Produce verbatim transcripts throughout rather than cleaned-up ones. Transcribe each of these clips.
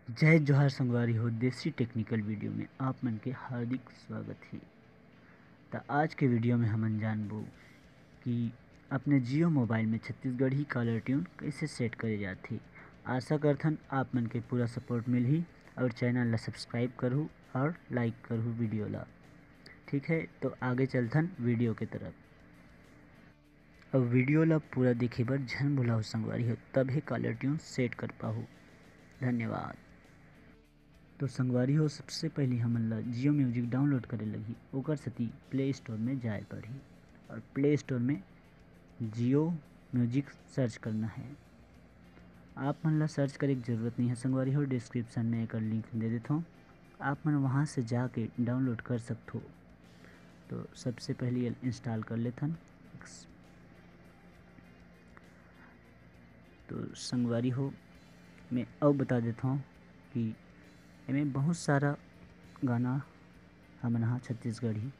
जय जोहार संगवारी हो, देसी टेक्निकल वीडियो में आप मन के हार्दिक स्वागत हे। त आज के वीडियो में हमन जानबो कि अपने जियो मोबाइल में छत्तीसगढ़ी कॉलर ट्यून कइसे सेट करे जाथे। आशा करथन आप मन के पूरा सपोर्ट मिलही और चैनल ला सब्सक्राइब करहू और लाइक करहू वीडियो ला। ठीक है, तो आगे चलथन वीडियो के तरफ। अब वीडियो ला पूरा देखे बर झन भुलाहू संगवारी हो, तभे कॉलर ट्यून सेट कर पाहू। धन्यवाद। तो संगवारी हो, सबसे पहले हमन ला जियो म्यूजिक डाउनलोड करे लगही, ओकर सेती प्ले स्टोर में जाए पड़ही और प्ले स्टोर में जियो म्यूजिक सर्च करना है। आप मन ला सर्च करे के जरूरत नहीं है संगवारी हो, डिस्क्रिप्शन में एकर लिंक दे देथों, आप मन वहाँ से जाके डाउनलोड कर सकथो। तो सबसे पहले ये इंस्टॉल कर लेथन। तो संगवारी हो, मैं अउ बता देथों कि एमे बहुत सारा गाना हमन ह छत्तीसगढ़ी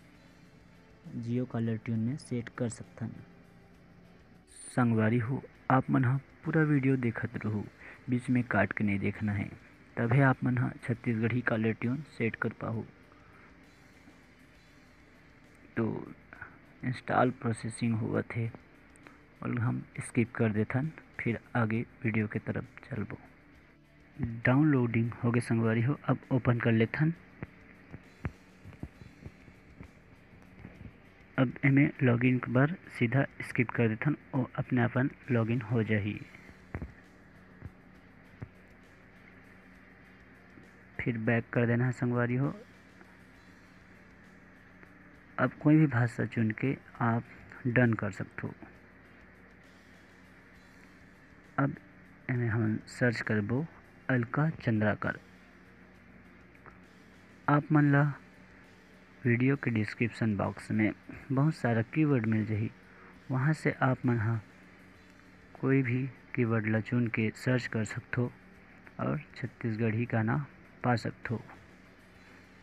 जियो कॉलर ट्यून में सेट कर सकथन। संगवारी हो, आप मन ह पूरा वीडियो देखत रहू, बीच में काट के नहीं देखना है, तभे आप मन ह छत्तीसगढ़ी कॉलर ट्यून सेट कर पाहू। तो इंस्टॉल प्रोसेसिंग होवत हे और हम स्किप कर देथन, फिर आगे वीडियो के तरफ चलबो। डाउनलोडिंग होगे संगवारी हो, अब ओपन कर लेथन। अब एमे लॉगिन बर सीधा स्किप कर देथन, ओ अपने आपन लॉगिन हो जाही। फिर बैक कर देना है संगवारी हो। अब कोई भी भाषा चुन के आप डन कर सकथो। अब एमे हमन सर्च करबो अलका चंद्राकर। आप मन ला वीडियो के डिस्क्रिप्शन बॉक्स में बहुत सारा कीवर्ड मिल जाही, वहाँ से आप मन ह कोई भी कीवर्ड ला चुन के सर्च कर सकथो और छत्तीसगढ़ी गाना पा सकथो।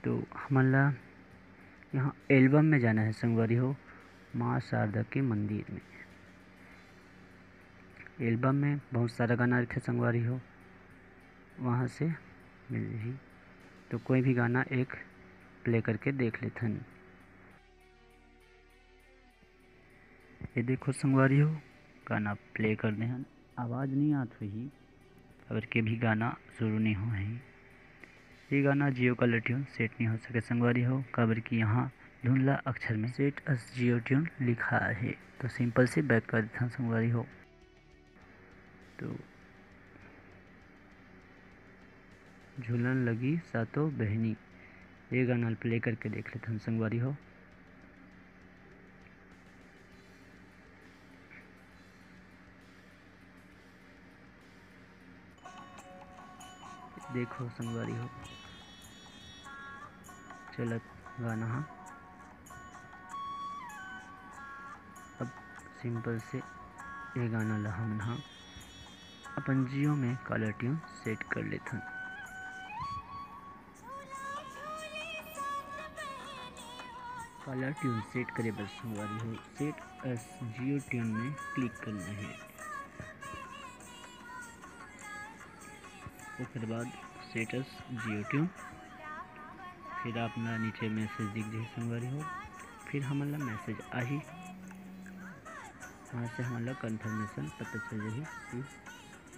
तो हमन ला यहाँ एल्बम में जाना है संगवारी हो, माँ शारदा के मंदिर में। एल्बम में बहुत सारा गाना रहिथे संगवारी हो, वहाँ से मिल जाही। तो कोई भी गाना एक प्ले करके देख लेथन। ये देखो संगवारी हो, गाना प्ले कर दे हन। आवाज़ नहीं आत होही, काबर के अभी गाना शुरू नहीं हुआ है। ये गाना जियो कॉलर ट्यून सेट नहीं हो सके संगवारी हो, काबर कि यहाँ धुंधला अक्षर में सेट अस जियो ट्यून लिखा है। तो सिंपल से बैक कर देथन संगवारी हो। तो झूलन लगी सातो बहनी, ये गाना प्ले करके देख लेथन संगवारी हो। देखो संगवारी हो, चलत गाना हा। अब सिंपल से ये गाना ला हमन हा अपन जियो में कॉलर ट्यून सेट कर लेथन। कॉलर ट्यून सेट करे बर संगवारी हो, सेट अस जियो ट्यून में क्लिक करना है। ओकर बाद सेट अस जियो ट्यून, फिर आप ना नीचे मैसेज दिख जाही संगवारी हो, फिर हमन ला मैसेज आही, वहाँ से हमन ला कन्फर्मेशन पता चल जाही कि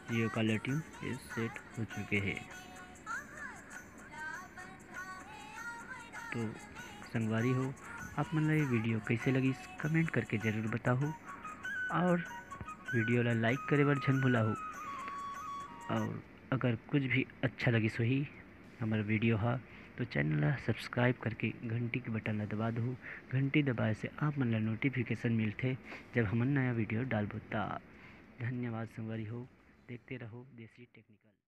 जियो कॉलर ट्यून ये सेट हो चुके हे। तो संगवारी हो, आप मन ला ये वीडियो कैसे लगिस, कमेंट करके ज़रूर बताहू, और वीडियो ला लाइक करे बर झन भुलाहू। और अगर कुछ भी अच्छा लगिस होही हमर वीडियो हा, तो चैनल ला सब्सक्राइब करके घंटी के बटन ला दबा दहू। घंटी दबाए से आप मन ला नोटिफिकेशन मिलथे, जब हमन नया वीडियो डालबो ता। धन्यवाद संगवारी हो, देखते रहो देसी टेक्निकल।